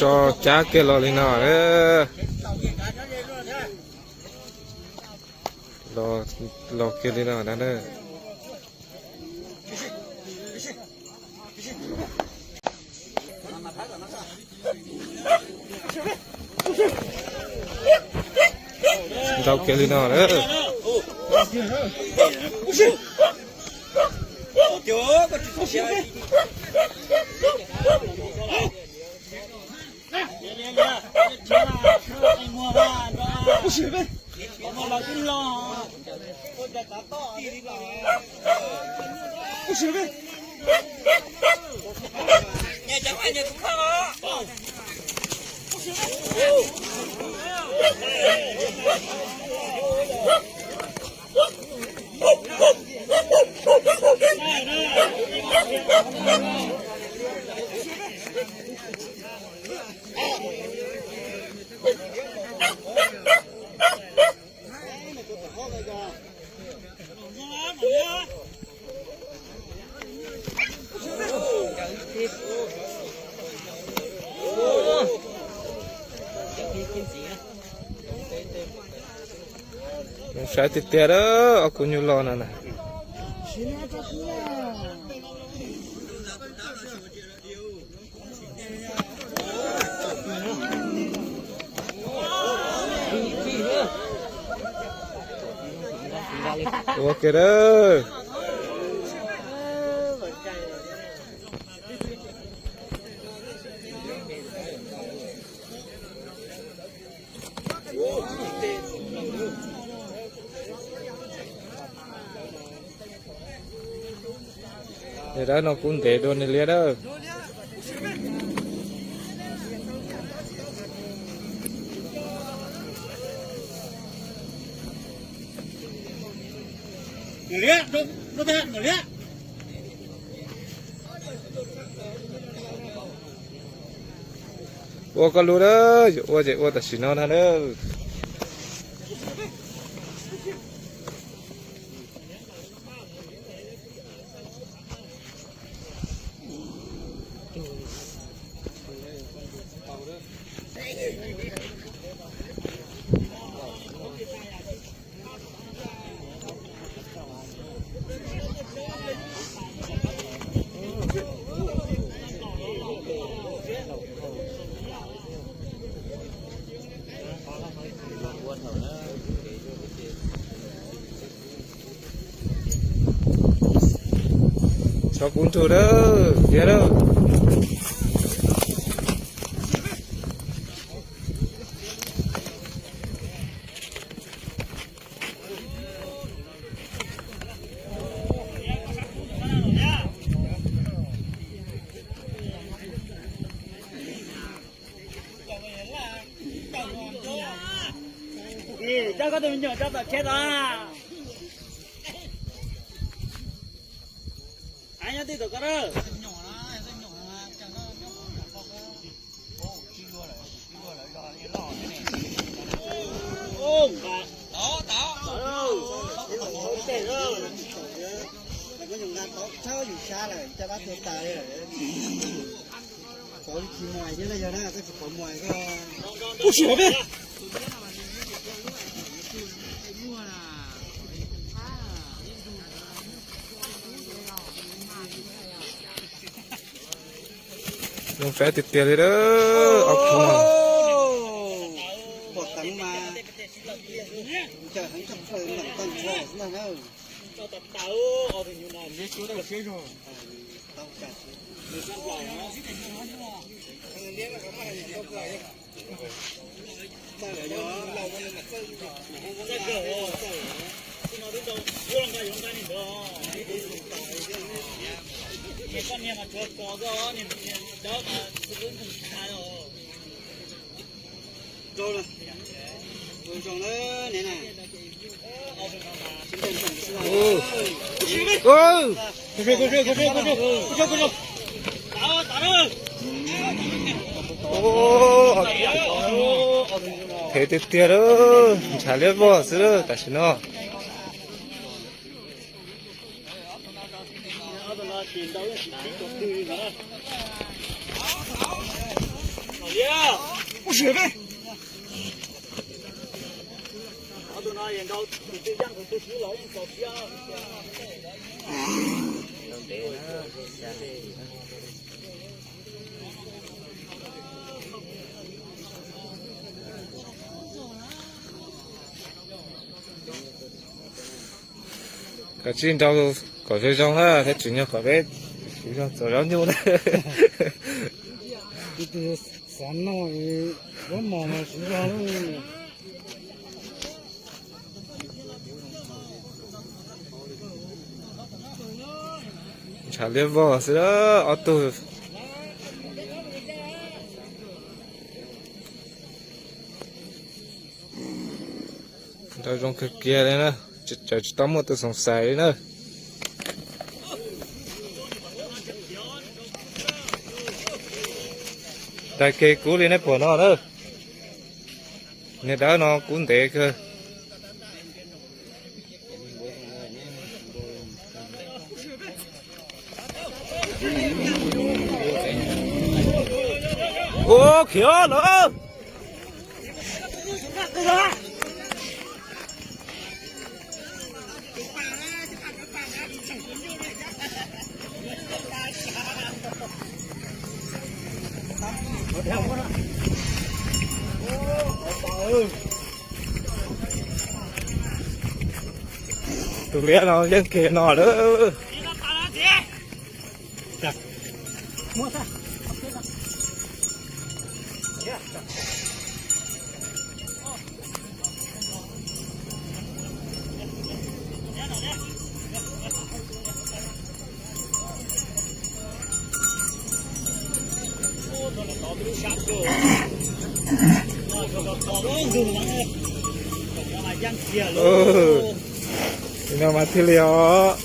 Tso cab kiag los li no. Los kiag li no na. Ntau kiag li no na. Zoo saib tiag tiag, ob khub nyuj loj no na. Ua ke dawb. Nim no kuv ntev dua nws liab dawb. Ua koj lub dawb, yuav ua ces ua tam sim no ntag nawb. Tso kuv ntug dawb, tiag dawb. Coj koj tus me nyuam tso tom tsheb tod. Nyob twj tus koj dawb. Ub, sim peb. Zoo saib tiag tiag li dawb, ob khub no. Phem tiag tiag lawm, ntshav liab vog xwb tam sim no. Kav tsij nrau kom zoo zoo na, thiab tsim nyog kom peb siv zog txuas zaub nyuj na. Xav noj zaub mos mas siv zog. Ntshav liab vog xwb ob tug. Nrau zoo kawg kiag li na, tsis, tsis tau muaj tus xoom xais li na. Daig kiag kub li nej pom no na. Niag dawb no kub ntev kawg. Ua khiav lawm. Tus liab no yeej kiag no lawm. Li no mas thiaj li os.